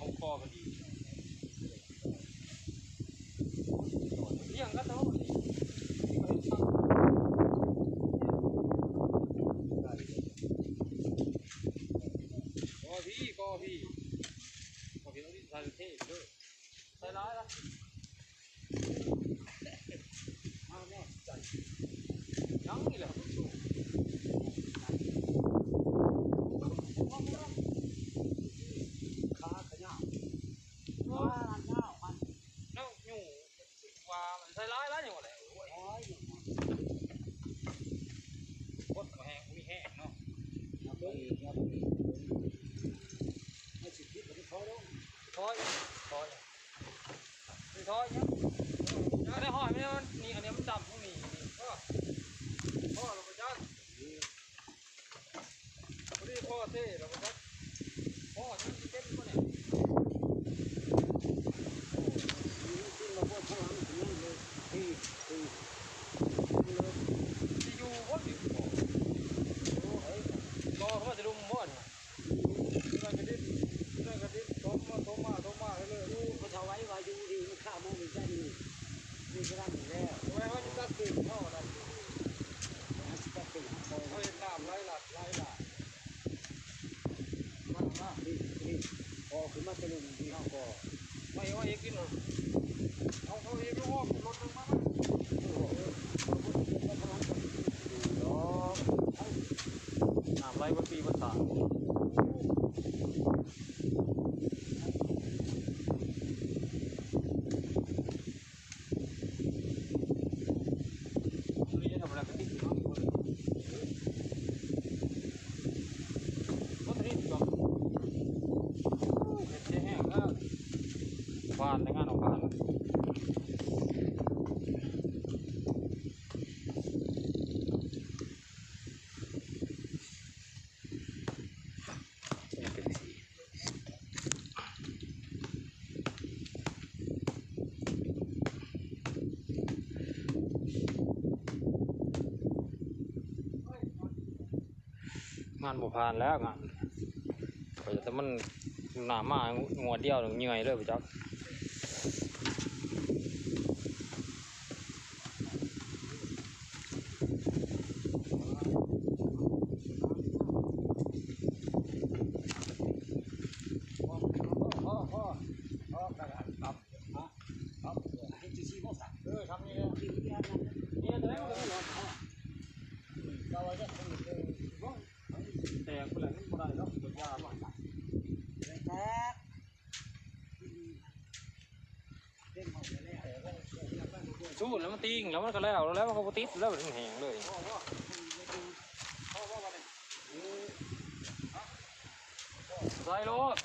ຂອງພໍ່ກໍດີ ລ້ຽງກັນເນາະ ກໍພີ່ ກໍພີ່ ກໍພີ່ ເອົາດິນໃສ່ເທເດີ ໃສ່ຫຼາຍລະ ມາແນ່ໃຈ ຍັງນີ້ແຫຼະ ຂາຂະຍາວ ຂາຍາວມັນ ແລ້ວຢູ່ ວ່າມັນໃສ່ຫຼາຍແລ້ວຍັງວ່າແຫຼະ ໂອ້ຍ ຄົນບໍ່ແຮງ ບໍ່ມີແຮງເນາະ ເບິ່ງ ເບິ່ງ ເບິ່ງ ເຮົາຊິຄິດວ່າມັນພໍລົງ ພໍ ພໍ ມັນພໍຍັງ ເອີ ໄດ້ຮ້ອຍ ມັນ ນີ້ ອັນນີ້ມັນດຳ ນີ້ ນີ້ ພໍ ພໍແລ້ວບໍ່ຈັກ ພໍດີພໍເທແລ້ວບໍ່ຈັກ ພໍມັນຊິເຕັມບໍ່ນີ້ ຊິຢູ່ບໍ່ຢູ່ ລໍເຂົາມາແຕ່ລຸ່ມບໍ່ນີ້ ນັ້ນກະດິນ ນັ້ນກະດິນ ຕົມມາ ຕົມມາ ຕົມມາເລີຍ ຢູ່ ເຂົາເຖົ້າໄວ້ວ່າຢູ່ນີ້ ມັນຂ້າມອງນີ້ໄດ້ນີ້ ນີ້ຄືນັ້ນແລ້ວ ເຮົາຊິຕັດຕື່ມເຮົາໄດ້ ເຮົາຊິຕັດຕື່ມເຮົາ ເຮົາເຫັນນ້ຳໄຫຼຫຼາກ ໄຫຼຫຼາກ ມາ ມາ ນີ້ ນີ້ ພໍຂຶ້ນມາແຕ່ລຸ່ມນີ້ເຮົາກໍ ໄວ້ ໄວ້ອີກກິນເນາະ ເອົາ ເອົາອີກ ລົງອອກລົດລົງມາ ນ້ຳໄຫຼເບິດປີເບິດຊາດ ຫວານ ແຕ່ງານອອກຫວານ ງານບໍ່ຜ່ານແລ້ວ ງານ ຂ້ອຍ ແຕ່ມັນ ນ້ຳມາງວດດຽວເຫື່ອຍເລີຍ ບໍ່ຈັກ. ແຕກພຸ້ນແຫຼະ ມັນບໍ່ໄດ້ດອກ ຢາມັນແຕກ. ສູດແລ້ວມັນຕິ່ງ ແລ້ວມັນກໍແລ້ວ ແລ້ວມັນກໍບໍ່ຕິດແລ້ວ ມັນແຫ້ງເລີຍ. ໃສ່ໂລດ.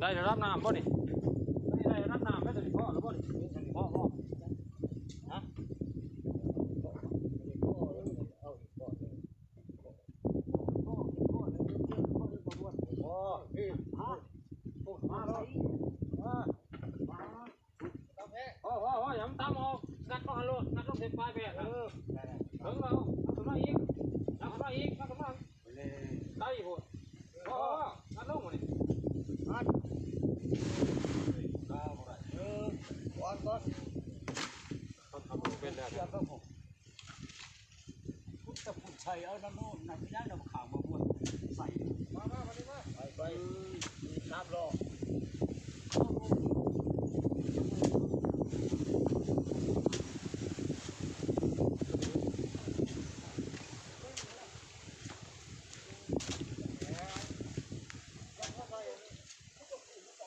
ໄດ້ລະດັບນ້ຳບໍ່ນີ້? ໄດ້ລະດັບນ້ຳແລ້ວ ຕົວນີ້ພໍແລ້ວບໍ່ນີ້? ພໍ ພໍ ຮະ? ພໍ ພໍ ພໍ ຢ່າມັນຕຳອອກ ງັດລົງຫັ້ນໂລດ ງັດລົງເສັ້ນປາຍແບບ ເອີ ເບິ່ງເອົາ ເອົາຂຶ້ນມາອີກ ເອົາຂຶ້ນມາອີກ ເອົາຂຶ້ນມາ ໄກໂພດ ພໍ ພໍ ງັດລົງມານີ້ ອັດ ເອີ ກ່ອນ ກ່ອນ ເປັນແລ້ວ ເປັນແລ້ວ ພຸດຕະພຸດໃສ່ເອົານ້ຳໂນ້ນ ນ້ຳຫຍັງນະ